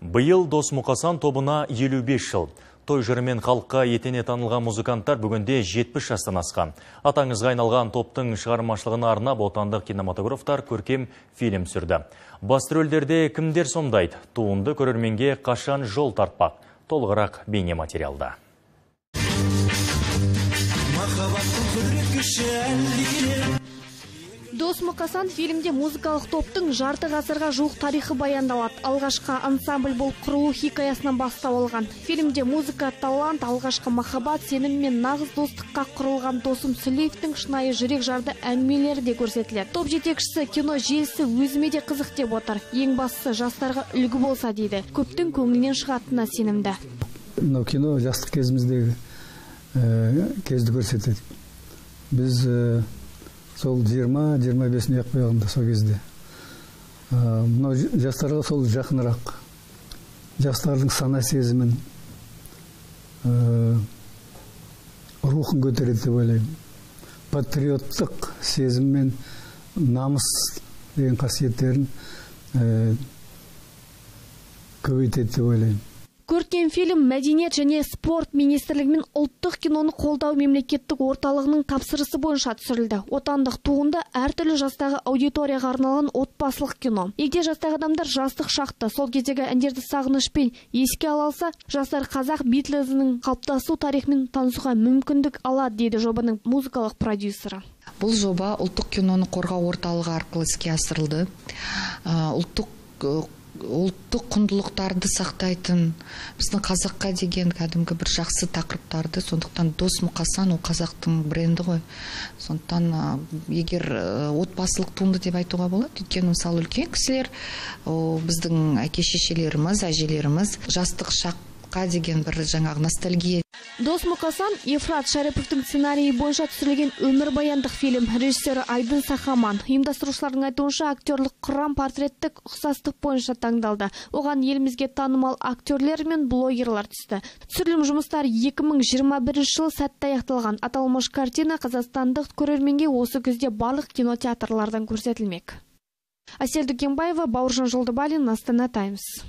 Биыл Дос Мұқасан тобына 55 жыл. Той жырымен халыққа етене танылған музыканттар бүгінде 70 жастан асқан. Аты аңызға айналған топтың шығармашылығына арнап отандық кинематографтар көркем фильм түсірді. Басты рөлдерде кімдер сомдайды? Туынды көрерменге қашан жол тартпақ? Толығырақ бейне материалда. Махаббаттың құдірет күші әлдиле. Дос Мұқасан фильмде музыкалық топтың жарты ғасырға жуық тарихы баяндалады. Алғашқы ансамбль болып құрылу хикаясынан бастау алған. Фильмде музыка, талант, алғашқы махаббат, сенім мен нағыз достыққа құрылған Досым Сүлеевтің шынайы жүрек жарды әңгімелері де көрсетіледі. Топ жетекшісі кино желісі өзіме де қызық деп отыр. Ең бастысы жастарға үлгі болса дейді. Көптің көңілінен шығатынына сенімді. Мынау кино жастық кезіміздегі кезді көрсетеді. Біз сол 20-25-ні аяқ сол кезде. Мынау жастарға сол жақынырақ. Жастардың сана сезімін, рухын көтереді деп ойлаймын. Патриоттық сезім мен намыс деген қасиеттерін көбейтеді деп ойлаймын. Көркем фильм Мәдениет және спорт министрлігі мен ұлттық киноны қолдау мемлекеттік орталығының тапсырысы бойынша түсірілді. Отандық туынды әртүрлі жастағы аудиторияға арналған отбасылық кино. Егде жастағы адамдар жастық шақты, сол кездегі әндерді сағынышпен еске ала алса, жастар қазақ Битлзінің қалыптасу тарихымен танысуға мүмкіндік алады, дейді жобаның музыкалық продюсері. Бұл жоба ұлттық киноны қорғау орталығы арқылы іске асырылды. Ұлттық құндылықтарды сақтайтын, біздің қазаққа деген кәдімгі бір жақсы тақырыптарды, сондықтан Дос Мұқасан ол қазақтың бренді ғой. Сондықтан егер отбасылық туынды деп айтуға болады, өйткені мысалы үлкен кісілер, біздің әке шешелеріміз, әжелеріміз жастық шаққа деген бір жаңағы ностальгия. Дос Мұқасан Ефрат Шәріповтің сценарийі бойынша түсірілген өмірбаяндық фильм. Режиссері Айдын Сахаман. Ұйымдастырушылардың айтуынша, актерлік құрам портреттік ұқсастық бойынша таңдалды. Оған елімізге танымал актерлер мен блогерлар түсті. Түсірілім жұмыстары 2021 жылы сәтті аяқталған. Аталмыш картина қазақстандық көрерменге осы күзде барлық кинотеатрлардан көрсетілмек. Әсел Дүкенбаева, Бауыржан Жолдыбалин, Астана Таймс.